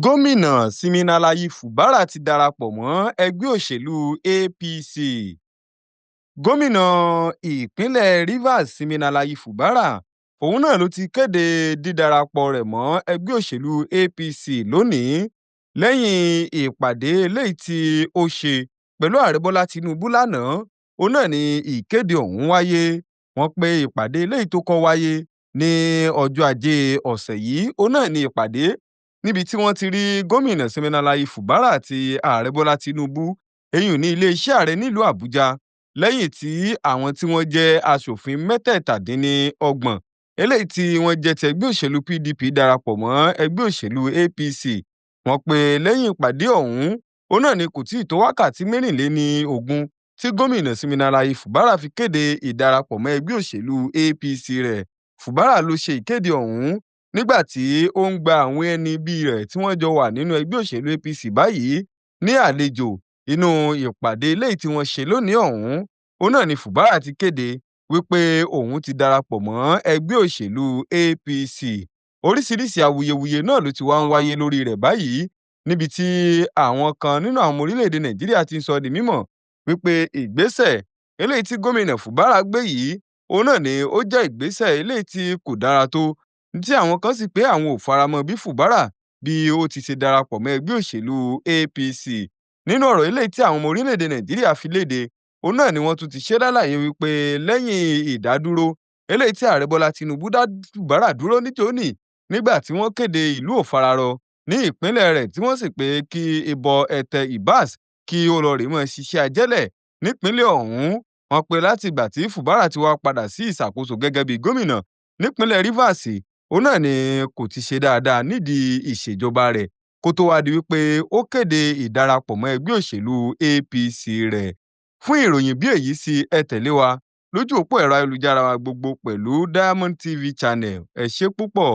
Gómìnà Siminalayi Fubara ti darapọ̀ mọ́ ẹgbẹ́ òṣèlú APC. Gómìnà ìpínlẹ̀ Rivers Siminalayi Fubara, òun náà ló ti kéde dídarapọ̀ rẹ̀ mọ́ ẹgbẹ́ òṣèlú APC lónìí lẹ́yìn ìpàdé eléyìí tí ó ṣe pẹ̀lú Ààrẹ Bọ́lá Tinubu lánàá. Òun náà ni ìkéde ọ̀hún wáyé. Wọ́n pe ìpàdé eléyìí tó kọ́ wáyé ní ọjọ́ Ajé ọ̀sẹ̀ yìí. Òun náà ni ìpàdé níbi tí wọ́n ti rí Gómìnà Siminalayi Fubara àti Ààrẹ Bọ́lá Tinubu, eyín ní iléeṣẹ́ ààrẹ nílùú Àbújá, lẹ́yìn tí àwọn tí wọ́n jẹ́ aṣòfin 33 eléyìí tí wọ́n jẹ́ ti ẹgbẹ́ òṣèlú PDP darapọ̀ mọ́ ẹgbẹ́ òṣèlú APC. Wọ́n pé lẹ́yìn ìpàdé ọ̀hún, òun náà ni kò tí ì tó wákàtí 24 tí Gómìnà Siminalayi Fubara fi kéde ìdarapọ̀ mọ́ ẹgbẹ́ òṣèlú APC rẹ̀. Fubara ló ṣe ìkéde ọ̀hún nígbà tí ó ń gba àwọn ẹni bí rẹ̀ tí wọ́n jọ wà nínú ẹgbẹ́ òṣèlú APC báyìí ní àlejò inú ìpàdé eléyìí tí wọ́n ṣe lónìí ọ̀hún. Òun náà ni Fubara ti kéde wípé òun ti darapọ̀ mọ́ ẹgbẹ́ òṣèlú APC. Oríṣiríṣi awuyewuye náà ló ti wá ń wáyé lórí rẹ̀ báyìí, níbi tí àwọn kan nínú àwọn ọmọ orílẹ̀-èdè Nàìjíríà ti ń sọ di mímọ̀ wípé ìgbésẹ̀ eléyìí tí Gómìnà Fubara gbé yìí, òun náà ni ó jẹ́ ìgbésẹ̀ eléyìí tí kò dára tó, tí àwọn kan sì pé àwọn ò faramọ́ bí Fubara bí ó ti ṣe darapọ̀ mọ́ ẹgbẹ́ òṣèlú APC. Nínú ọ̀rọ̀ eléyìí tí àwọn ọmọ orílẹ̀-èdè Nàìjíríà fi léde, òun náà ni wọ́n tún ti ṣe lálàyé wípé lẹ́yìn ìdádúró eléyìí tí Ààrẹ Bọ́lá Tinubu dá Fubara dúró níjóní nígbà tí wọ́n kéde ìlú òfararọ ní ìpínlẹ̀ rẹ̀, tí wọ́n sì pé kí Ibọ̀ Ẹ̀tẹ̀ Ibas kí ó lọ rèé mọ́ ṣiṣẹ́ ajẹ́lẹ̀ nípínlẹ̀ ọ̀hún, wọ́n pé láti ìgbà tí Fubara ti wá padà sí ìṣàkóso gẹ́gẹ́ bí gómìnà nípínlẹ̀ Rivers, òun náà ni kò ti ṣe dáadáa nídìí ìṣèjọba rẹ̀ kó tó wá di wípé ó kéde ìdarapọ̀ mọ́ ẹgbẹ́ òṣèlú APC rẹ̀. Fún ìròyìn bí èyí sí, ẹ tẹ̀lé wa lójú òpó ẹ̀rọ ayélujára wa gbogbo pẹ̀lú Diamond TV Channel. Ẹ ṣé púpọ̀.